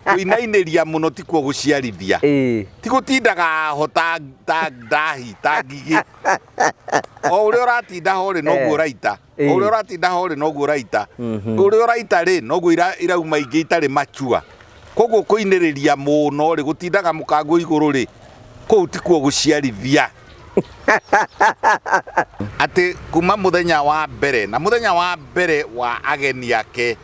Kũinainĩria mũno tikuo gũciarithia. Ti gũtindaga ho ta ta ndahi ta ngigĩ. O ũrĩa ũratinda ho rĩ, noguo ũraita. O ũrĩa ũratinda ho rĩ, noguo ũraita. Ũrĩa ũraita rĩ, noguo irauma ingĩ itarĩ mature. Koguo kũinĩrĩria mũno rĩ, gũtindaga mũkango igũrũ rĩ, kũu tikuo gũciarithia. Atĩ kuma mũthenya wa mbere na mũthenya wa mbere wa ageni ake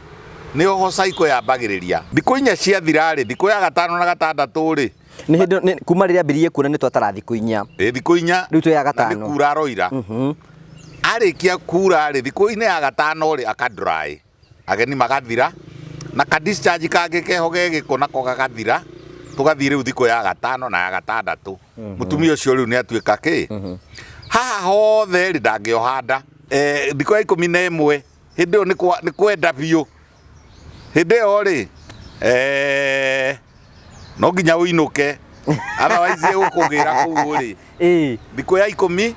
nĩho ho cycle yambagĩrĩria. Thikũ 4 ciathira rĩ, thikũ ya gatano na gatandatũ rĩ, Nĩ hĩndĩ kuma rĩrĩa ambĩrĩirie kuona nĩ twatara thikũ 4. Ĩ thikũ 4. Rĩu twĩ ya Na nĩ gatano. kura aroira. Arĩkia kura rĩ, thikũ-inĩ ya gatano rĩ, aka dry. Ageni magathira na ka discharge kangĩ keho ge gĩko nako gagathira, tũgathiĩ rĩu thikũ ya gatano na ya gatandatũ. Mũtumia ũcio rĩu nĩ atuĩka kĩ? Haha hothe rĩ, ndangĩoha nda. Thikũ ya 11 hĩndĩ ĩyo nĩ kwenda biũ. Hĩndĩ ĩyo rĩ, no nginya ũinũke, otherwise ĩgũkũgĩra kũu rĩ. Thikũ ya ikũmi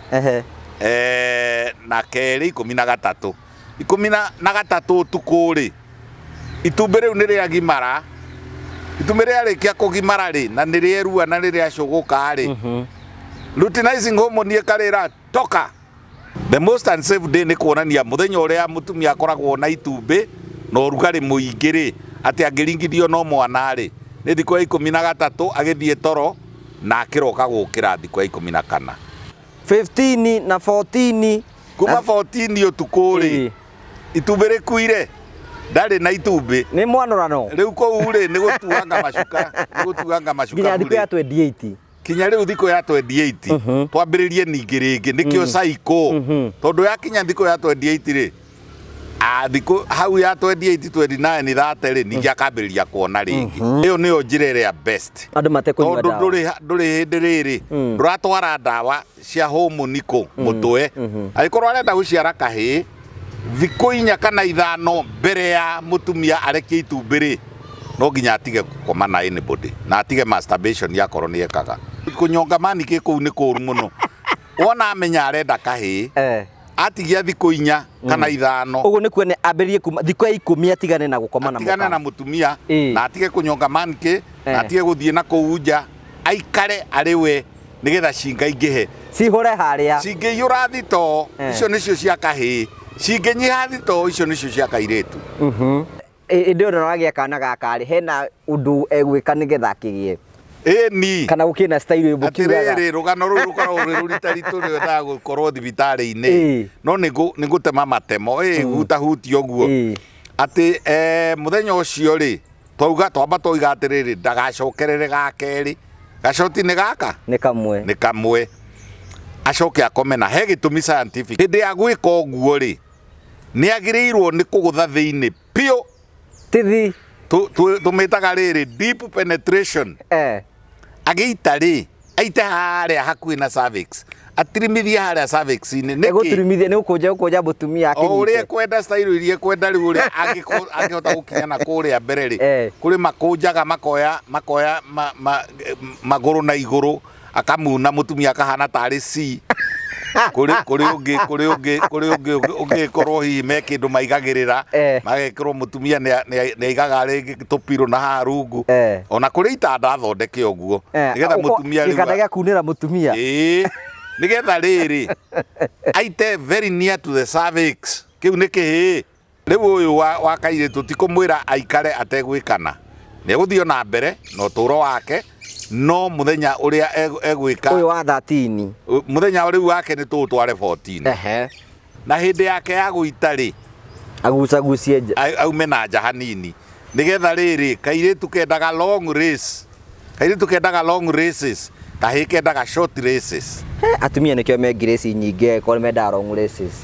na kerĩ, 13, 13 ũtukũ rĩ, itumbĩ rĩu nĩ rĩagimara. Itumbĩ rĩarĩkia kũgimara rĩ, na nĩ rĩerua na nĩ rĩacũgũka rĩ, luteinizing hormone ĩkarĩra toka. The most unsafe day nĩ kuonania mũthenya ũrĩa mũtumia akoragwo na itumbĩ na ũrugarĩ mũingĩ rĩ, atĩ angĩringithio no mwana rĩ, nĩ thikũ ya 13 agĩthiĩ toro na akĩroka gũkĩra thikũ ya 14. 15 na 14. Kuma 14 ũtukũ rĩ, itumbĩ rĩkuire, ndarĩ na itumbĩ. Nĩ mwanorano. Rĩu kũu rĩ, nĩ gũtuanga macuka, nĩ gũtuanga macuka. Nginya thikũ ya 28. Kinya rĩu thikũ ya 28 twambĩrĩrie ningĩ rĩngĩ nĩkĩo cycle, tondũ yakinya thikũ ya 28 rĩ, thikũ hau ya 28, 29, 30 rĩ, ningĩ akambĩrĩria kuona rĩngĩ. Ĩyo nĩyo njĩra ĩrĩa best. Andũ matekũnyua Tondũ ndawa. Ndũrĩ hĩndĩ rĩrĩ ndũratwara ndawa cia hormone kũ mũtwe. Angĩkorwo arenda gũciara kahĩĩ, thikũ 4 kana 5 mbere ya mũtumia arekie itumbĩ rĩ, no nginya atige gũkoma na anybody na atige masturbation akorwo nĩ ekaga. Kũnyonga maniki kũu nĩ kũru mũno. Wona amenya arenda kahĩĩ, atigia thikũ 4 kana 5. Ũguo nĩ kuona ambĩrĩrie kuma thikũ ya 10 atigane na gũkoma na atigane mũka. Na mũtumia na atige kũnyonga maniki na atige gũthiĩ na kũu nja, aikare arĩ we nĩgetha cingaingĩhe. Cihũre harĩa. Cingĩiyũra thitoo, icio nĩcio cia kahĩĩ. Cingĩnyiha thitoo, icio nĩcio cia kairĩtu. Ĩndĩ ĩyo ndoragĩa kana gaka rĩ, hena ũndũ egwĩka nĩgetha akĩgĩe? Ĩni. Kana gũkĩrĩ na style mũkiugaga? Atĩrĩrĩ, rũgano rũu rũkoragwo rwĩ rũritaritũ rwendaga gũkorwo thibitarĩ-inĩ. No nĩ ngũtema matemo, hutahutia ũguo. Atĩ mũthenya ũcio rĩ, twauga twamba twauga atĩrĩrĩ, ndagacokerere ga kerĩ. Gacoti nĩ gaka? Nĩ kamwe. Nĩ kamwe. Acoke akome na he gĩtũmi scientific. Hĩndĩ ya gwĩka ũguo rĩ, nĩ agĩrĩirwo nĩ kũgũtha thĩinĩ biũ. Tithi. Tũmĩtaga rĩrĩ deep penetration. Agĩita rĩ, aite harĩa hakuhĩ na cervix. Atirimithie harĩa cervix-inĩ. Nĩkĩ? Egũtirimithia, nĩ gũkũnja, gũkũnja mũtumia O ũrĩa akĩnyite. Ekwenda style iria ekwenda rĩu ũrĩa angĩhota gũkinya na kũrĩa mbere rĩ, kũrĩ makũnjaga makoya magũrũ na igũrũ, akamuna mũtumia akahana tarĩ C. Kũrĩ ũngĩ ũngĩkorwo hihi me kĩndũ maigagĩrĩra, magekĩrwo mũtumia nĩ aigaga rĩngĩ tũpirũ na haha rungu. Ona kũrĩ itanda thondeke ũguo nĩgetha mũtumia rĩu Gĩtanda gĩa kunĩra mũtumia. Ĩĩ, nĩgetha rĩrĩ aite very near to the cervix. Kĩu nĩ kĩhĩĩ. Rĩu ũyũ wa kairĩtu ti kũmwĩra aikare ategwĩkana, nĩ egũthiĩ ona mbere na ũtũũro wake, no mũthenya ũrĩa egwĩka Ũyũ wa 13. Mũthenya rĩu wake nĩ tũũtware 14. Na hĩndĩ yake ya gũita rĩ, Agucagucie nja. Aume na nja hanini nĩgetha rĩrĩ kairĩtu kendaga long race, kairĩtu kendaga long races, kahĩĩ kendaga short races. He, atumia nĩkĩo me ngirĩci nyingĩ angĩkorwo nĩ mendaga long races.